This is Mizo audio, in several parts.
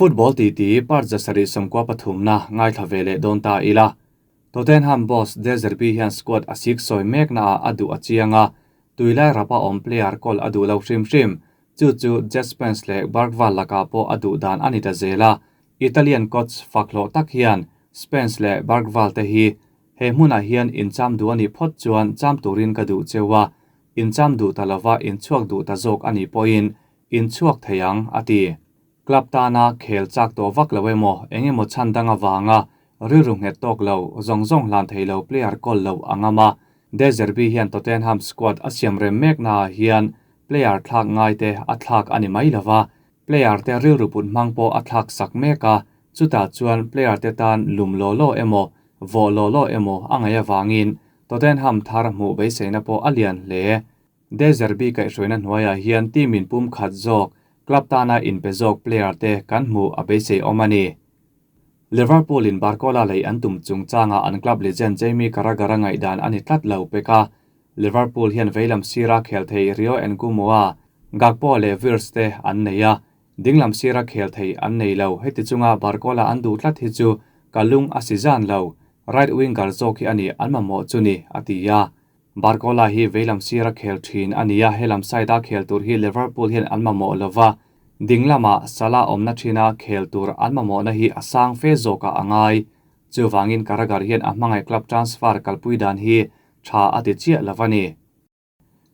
Football titi part 793 na ngaithla ve leh dawn ta ila. Tottenham boss De Zerbi hian squad a sik sawi mek naah a duh a chiang a, tuilai rapa awm player kawl a duh lo hrim hrim. Chu chu Djed Spence leh Bergvall lakah pawh a duh dan a ni ta zel a. Italian coach fak hlawh tak hian Spence leh Bergvall te hi he hmunah hian incham duh a nih phawt chuan cham turin ka duh cheu a, incham duh ta lova inchhuak duh ta zawk a nih pawhin inchhuak thei ang, a ti. Club tana khel chak tawh vak lo emaw eng emaw chhan dang avanga rilru nghet tawk lo zawng zawng hlan thei lo player kawl lo a ngam a. De Zerbi hian Tottenham squad a siam rem mek naah hian player thlak ngai te a thlak a ni mai lo va, player te rilru put hmang pawh a thlak sak mek a, chutah chuan player te tan lum law law emaw vawh law law emaw a ngaih avangin Tottenham thar hmuh beiseina pawh a lian hle. De Zerbi kaihhruaina hnuaiah hian team in pum khat zawk, club tana inpe zawk player te kan hmuh a beisei awm a ni. Liverpool in Barcola lei an tum chungchanga an club legend Jamie Carragher a ngaihdan a ni tlat lo pek a. Liverpool hian veilam sira khel thei Rio Ngumoha, Gakpo leh Wirtz te an nei a, dinglam sira khel thei an nei lo. Heti chunga Barcola an duh tlat hi chu ka lung a si zan lo, right winger zawk hi a ni an mamawh chu ni, a ti a. Barcola hi veilam sira khel thin a ni a, helam side-a khel tur hi Liverpool hian an mamawh lo va, ding lamah Salah awmna thina khel tur an mamawhna hi a sang fe zawkah a ngai. Chuvangin Carragher hian a hmangaih club transfer kalpui dan hi tha a ti chiah lo a ni.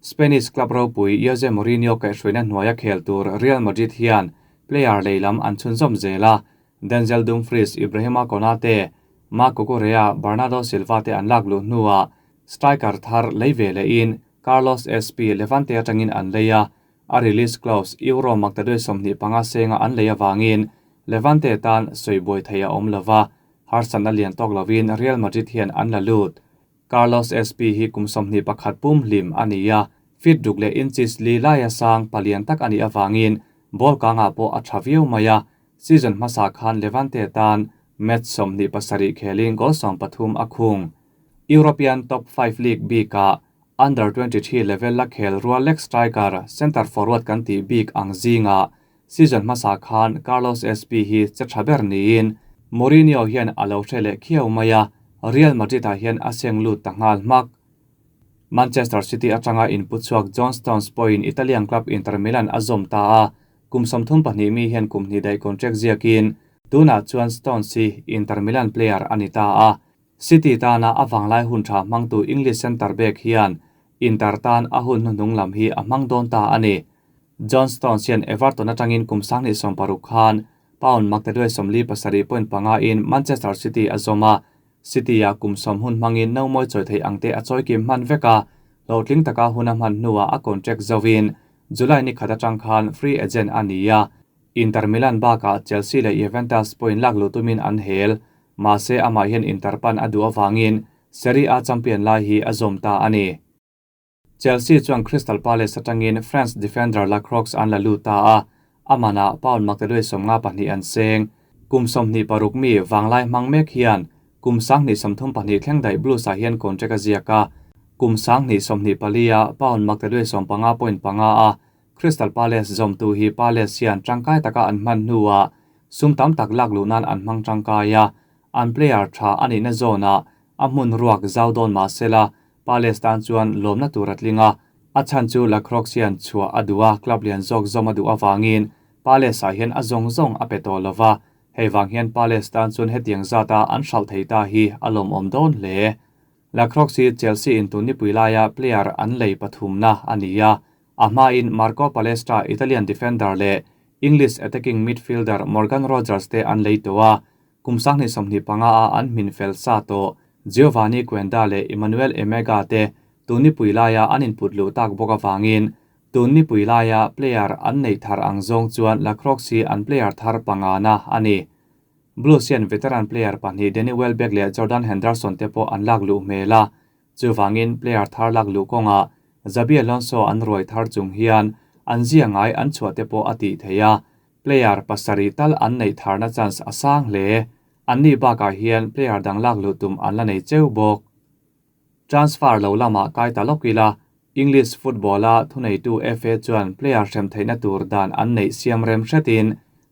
Spanish club ropui Jose Mourinho kaihhruaina hnuaia khel tur Real Madrid hian player leilam an chhunzawm zel a, Denzel Dumfries, Ibrahima Konate, Marc Cucurella, Bernardo Silva te an lak luh hnuah striker thar lei ve lehin Carlos Espi Levante atangin an lei a, a release clause Euro maktaduai 25 senga an lei avangin Levante tan sawi buai thei a awm lova, harsatna lian tawk lovin Real Madrid hian an la lut. Carlos Espi hi kum 21 pum hlim a ni a, feet ruk leh inches li laia sang palian tak a nih avangin ball kangah pawh a tha viau mai a, season hmasa khan Levante tan match 27 khelin goal 13 a khung. European Top 5 League bikah Under 23 level la khel rual leg striker centre forward kan tih bik ang zinga season hmasa khan Carlos Espi hi che tha ber niin Mourinho hian a lo hre leh khiau mai a, Real Madrid ah hian a seng lut ta nghal hmak. Manchester City atanga input chhuak John Stones pawhin Italian club Inter Milan a zawm ta a, kum 32 mi hian kum hnih daih contract ziakin tunah chuan Stones hi Inter Milan player a ni ta a. City tana a vanglai hun tha hmangtu English centre back hian Inter tan a hun hnuhnung lam hi a hmang dawn ta a ni. John Stones hian Everton atangin kum 2016 khan pound maktaduai 47.5 in Manchester City a zawm a, City a kum 10 hun hmangin no mawi chawi thei ang te a chawi kim hman vek a, hlawhtling taka hun a hman hnuah a contract zovin July ni khat atang khan free agent a ni a. Inter Milan bakah Chelsea leh Juventus pawhin lak luh tumin an hel, mahse amah hian Inter pan a duh avangin Serie A champion lai hi a zawm ta a ni. Chelsea chuan Crystal Palace atangin France defender Lacroix an la lut ta a, amana pound maktaduai 52 an seng. Kum 26 mi vanglai hmang mek hian kum 2032 thleng daih Blues ah hian contract a ziak a, kum 2024 a pound maktaduai 15.5 a Crystal Palace zawmtu hi Palace hian tangkai taka an hman hnuah sum tam tak lak luh nan an hmang tangkai a, an player tha ani na zone ah a hmun ruak zau dawn mahsela Palace tan chuan lawmna tur a tling a, a chhan chu Lacroix hian chhuah a duh a, club lian zawk zawm a duh avangin Palace ah hian a zawng zawng a pe tawh lova, hei vang hian Palace tan chuan hetiang zat a an hralh thei ta hi a lawm awm dawn hle. Lacroix hi Chelsea in tun nipui laia player an lei pathumna a ni a, a hmain Marco Palestra Italian defender leh English attacking midfielder Morgan Rogers te an lei tawh a, kum 2025 a an hmin fel sa tawh Giovanni Quenda leh Emmanuel Emega te tun nipui laia an input luh tak bawk avangin tun nipui laia player an nei thar ang zawng chuan Lacroix hi an player thar pangana a ni. Blues hian veteran player pahnih Danny Welbeck leh Jordan Henderson te pawh an lak luh hmel a, chuvangin player thar lak luh kawnga Xabi Alonso an ruai thar chung hian an zia ngai an chhuah te pawh a tih thei a, player pasarih tal an nei tharna chance a sang hle. An ni bakah hian player dang lak luh tum an la nei cheu bawk. Transfer lo lama kai ta lawk ila, English football a thuneitu FA chuan player hrem theihna tur dan an neih siam rem hretin.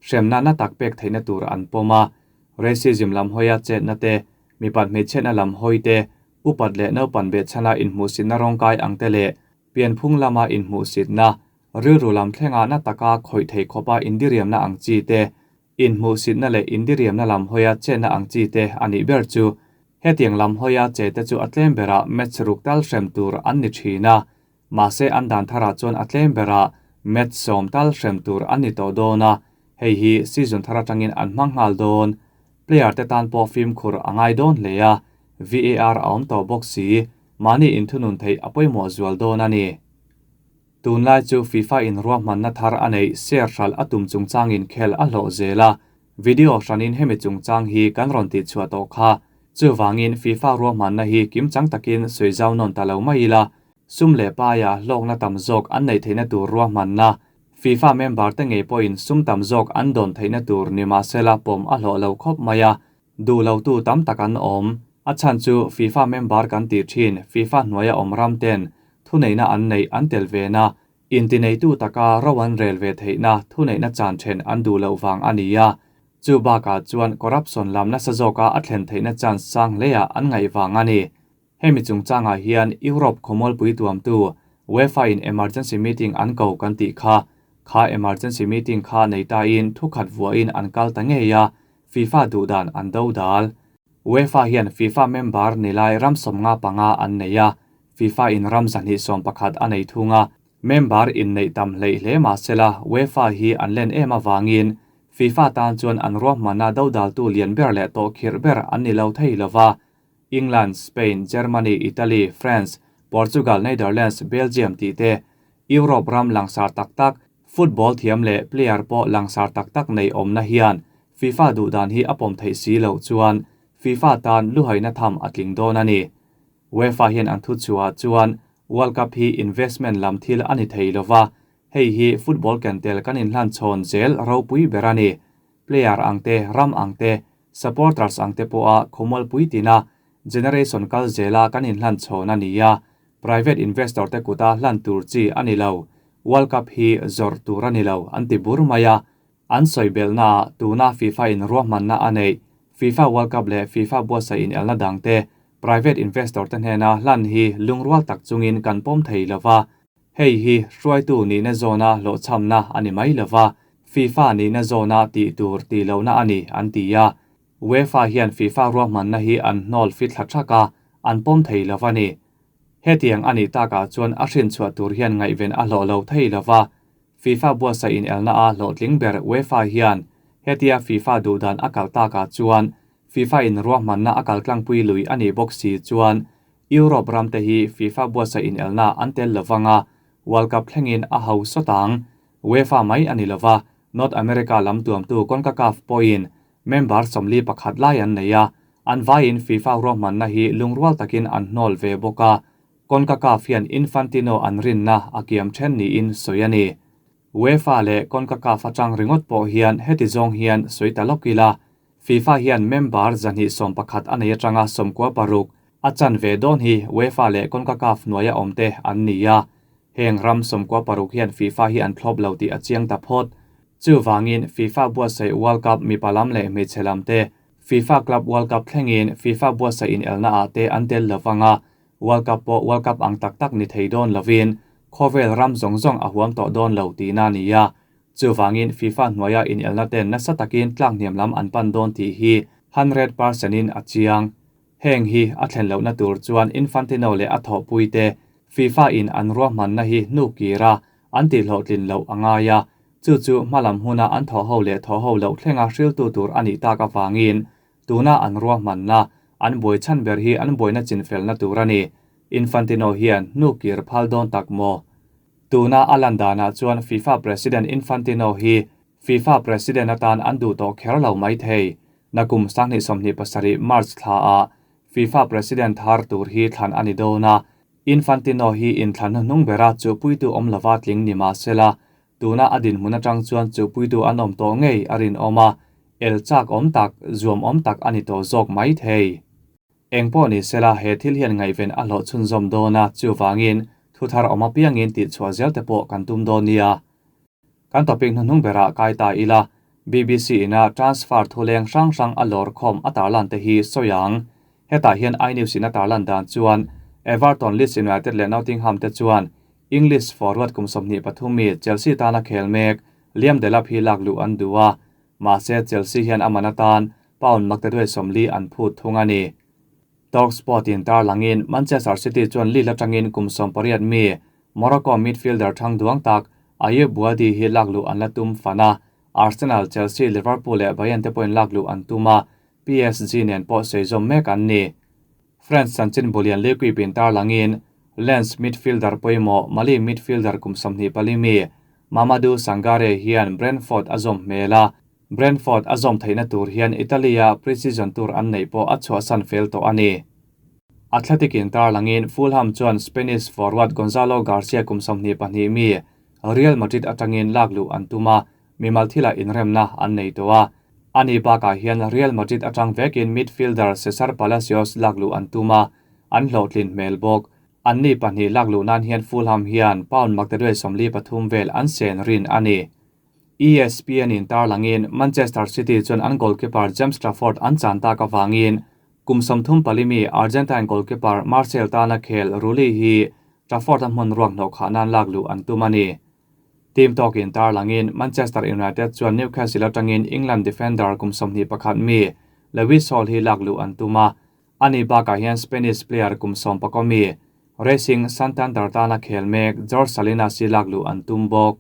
hremna na tak pek theihna tur an pawm a, racism lam hawia chetna te, mipat hmeichhiatna lam hawi te, upat leh naupan behchhana inhmuhsitna rawngkai ang te leh pianphung lama inhmuhsitna, rilru lam thlenga na taka khawih thei khawpa indiriamna ang chi te, inhmuhsitna leh indiriamna lam hawia chetna ang chi te a nih ber chu. Hetiang lam hawia che te chu a tlem berah match ruk tal hrem tur an ni thin a, mahse an dan tharah chuan a tlem berah match 10 tal hrem tur an ni tawh dawn a, hei hi season thar atangin an hmang nghal dawn. Player te tan pawh fimkhur a ngai dawn hle a, VAR a awm tawh bawk si, mahni inthunun theih a pawimawh zual dawn a ni. Tunlai chu FIFA in ruahmanna thar a neih share hralh a tum chungchangin khel a hlawh zel a, video hranin hemi chungchang hi kan rawn tihchhuah tawh kha. Chuvangin FIFA ruahmanna hi kimchang takin sawi zau nawn ta lo mai ila, sum leh paia hlawkna tam zawk an neih theihna tur ruahmanna, FIFA member te ngei pawhin sum tam zawk an dawn theihna tur ni mahsela pawm a hlawh lo khawp mai a, duh lo tu tam tak an awm. A chhan chu FIFA member kan tih thin FIFA hnuaia awm ram ten thuneihna an neih an tel ve na, intineitu taka ro an rel ve theihna thuneihna chan then an duh loh vang a ni a. Chu bakah chuan corruption lam nasa zawka a thlen theihna chance sang hleah an ngaih vang a ni. Hemi chungchangah hian Europe khawmualpui tuamtu UEFA in emergency meeting an ko kan tih kha, kha emergency meeting kha nei tain thukhat vuahin an kal ta ngei a, FIFA duhdan an do dal. UEFA hian FIFA member nilai ram 55 an nei a, FIFA in ram 211 a nei thung a, member in neih tam hlei hle mahsela UEFA hi an len em awangin FIFA tan chuan an ruahmanna do dal tu lian ber leh tawh khirh ber an ni lo thei lova. England, Spain, Germany, Italy, France, Portugal, Netherlands, Belgium ti te, Europe ram langsar tak tak, football thiam leh player pawh langsar tak tak nei awmna hian FIFA duhdan hi a pawm theih si loh chuan FIFA tan luhaina tham a tling dawn a ni. UEFA hian an thu chhuah chuan World Cup hi investment lam thil a ni thei lova, hei hi football kentel kan inhlan chhawn zel ropui ber a ni. Player ang te, ram ang te, supporters ang te pawha khawmualpui tina generation kal zela kan inhlan chhawn a ni a, private investor te kuta hlan tur chi a ni lo, World Cup hi zawrh tur a ni lo an ti bur mai a. An sawi belna tuna FIFA in ruahmanna a neih, FIFA World Cup leh FIFA buatsaih in elna dang te private investor te hnena hlan hi lungrual tak chungin kan pawm thei lova, hei hi hruaitu nihna zawna hlawhchhamna a ni mai lova, FIFA nihna zawna tih tur tih lohna a ni an ti a. UEFA hian FIFA ruahmanna hi an hnawl fit thla thak a, an pawm thei lova ni. Hetiang a nih takah chuan a hrin chhuah tur hian ngaihven a hlawh lo thei lova, FIFA buatsaih in elna a hlawhtling ber UEFA hian hetia FIFA duhdan a kal takah chuan FIFA in ruahmanna a kal tlangpui lui a nih bawk si chuan Europe ram te hi FIFA buatsaih in elna an tel lovanga World Cup thlengin a ho sawtang. UEFA mai a ni lova, North America lam tuamtu CONCACAF pawhin member 41 lai an nei a, an vaiin FIFA ruahmanna hi lungrual takin an hnawl ve bawk a, CONCACAF hian Infantino an rinna a kiam then niin sawi a ni. UEFA leh CONCACAF atang ringawt pawh hian heti zawng hian sawi ta lawk ila, FIFA hian member 211 a nei atanga 96 a chan ve dawn hi UEFA leh CONCACAF hnuaia awm te an ni a. Heng ram 96 hian FIFA hi an thlawp lo tih a chiang ta phawt. Chuwangin FIFA buatsaih World Cup mipa lam leh hmeichhe lam te, FIFA Club World Cup thlengin FIFA buatsaih in elna ah te an tel lovanga, World Cup pawh World Cup ang tak tak ni thei dawn lovin khawvel ram zawng zawng a huam tawh dawn lo tih na ni a. Chuwangin FIFA hnuaia in elna ten nasa takin tlak hniam lam an pan dawn tih hi 100% in a chiang. Heng hi a thlen lohna tur chuan Infantino leh a thawhpui te FIFA in an ruahmanna hi nu kira an ti hlawhtlin loh a ngai a, chu chu hmalam huna an thaw ho leh thaw ho loh thlenga hriltu tur a nih tak awangin tuna an ruahmanna an buai chhan ber hi an buaina chinfelna tur a ni. Infantino hian nu kir phal dawn tak maw. Tuna a lan danah chuan FIFA President Infantino hi FIFA President atan an duh tawh kher lo mai thei. Nakum 2027 March thla a FIFA President thar tur hi thlan a ni dawn a. Infantino hi in thlan hnung bera chu puitu awm lova tling ni mahsela tuna a din hmun atang chuan chu puitu an awm tawh ngei a rin awm a, el chak awm tak, zuam awm tak a ni tawh zawk mai thei. Eng pawh ni sela he thil hian ngaihven a hlawh chhunzawm dawn a, chuwangin thu thar awm apiangin tih chhuah zel te pawh kan tum dawn nia. Kan topic hnuhnung berah kai ta ila. BBC ina transfer thuleng hrang hrang a lawr khawm a tarlan te hi sawi ang. Hetah hian iNews in a tarlan dan chuan Everton, Leeds United leh Nottingham te chuan English forward kum 23 mi Chelsea tana khel mek Liam Delap hi lak luh an duh a, mahse Chelsea hian a man atan pound maktaduai 40 an phut thung a ni. Talksport in tarlangin Manchester City chuan Lille atangin kum 18 mi Morocco midfielder thang duang tak Ayub Bouaddi hi lak luh an la tum fan a, Arsenal, Chelsea, Liverpool leh Bayern te pawhin lak luh an tum a, PSG nen pawh sawi mek an ni. France chanchin bulian L'Equipe in tarlangin Lens midfielder pawimawh Mali midfielder kum 24 mi Mamadou Sangare hian Brentford a zawm hmel a, Brentford a zawm theihna tur hian Italy-a pre-season tur an neih pawh a chhuahsan fel tawh a ni. Athletic in tarlangin Fulham chuan Spanish forward Gonzalo Garcia kum 22 mi Real Madrid atangin lak luh an tum a, mimal thila inremna an nei tawh a. Ani bakah hian Real Madrid atang vekin midfielder Cesar Palacios lak luh an tum a, an hlawhtlin hmel bawk. An ni pahnih lak luh nan hian Fulham hian pound maktaduai 43 vel an sen rin a ni. ESPN in tarlangin Manchester City chuan an goalkeeper James Trafford an chan tak awangin kum 34 mi Argentine goalkeeper Marcel tana khel Rulli hi Trafford a hmun ruak hnawh khah nan lak luh an tum a ni. Team Talk in tarlangin Manchester United chuan Newcastle atangin England defender kum 21 mi Lewis Hall hi lak luh an tum a, ani bakah hian Spanish player kum 19 mi Racing Santander tana khel mek George Salinas hi lak luh an tum bawk.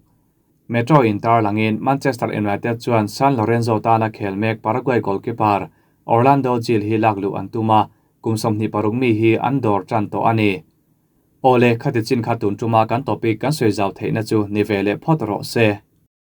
Metro in tarlangin Manchester United chuan San Lorenzo tana khel mek Paraguay goalkeeper Orlando Gil hi lak luh an tum a, kum 26 mi hi an dawr tan tawh a ni. Ole khati chin kha tun tuma kan topic kan sawi zau theihna chu ni ve leh phawt rawh se.